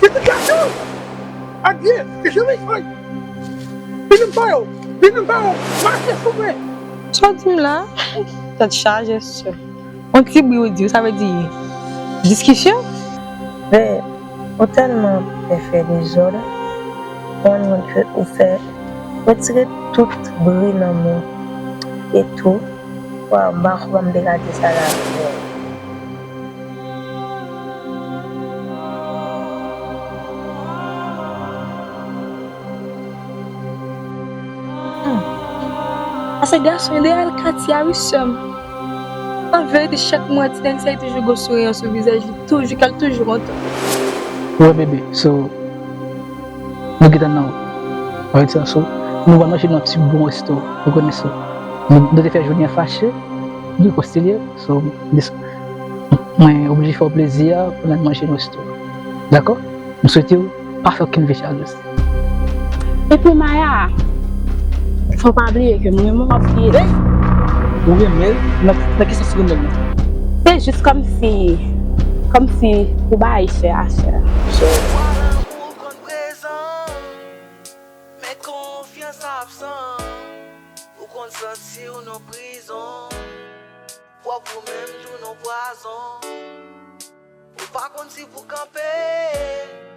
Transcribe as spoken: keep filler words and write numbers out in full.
Pitit gason! Adye, e jere soy! Vin nan ba yo! Vin nan ba yo! Mache sou mwen! Sa w di m la? Tèt chaje, sè. Yon ti bri ou di, sa vle di diskisyon? Bèb, ou tèlman pè fè dezòd, ou konn ke ou fè retire tout bri nan men w. E tou, waw, m pa kwè m te ka di sa la. Hmm. Paske gason ideal Katia wi sè m. An verite, chak mwen, ti nèg sa, li toujou gon souri sou vizaj li, toujou, kè l toujou kontan. Wi, bebe, so, nou gentan nan wout. An verite, so, nou pral manje nan ti bon resto, ou konnen sa. Nou, nou te fè jounen an fache, nou konsilye, so, dis-, mwen oblije fè w plezi a pou n al manje nan resto. Dakò? M swete w pa fè okenn vye jalouzi. Epi Maya, fò w pa bliye ke m renmen w anpil. Hey! Ou renmen l? Nan, nan ki sans ou renmen l nan? Se jis kòmsi, kòmsi ou bay chè a chè. Chè. Pwa lanmou konn prezan, men konfyans absan. Ou konn santi w nan prizon. Pwòp ou menm tou nan pwazon. Ou pa konn si pou kanpe.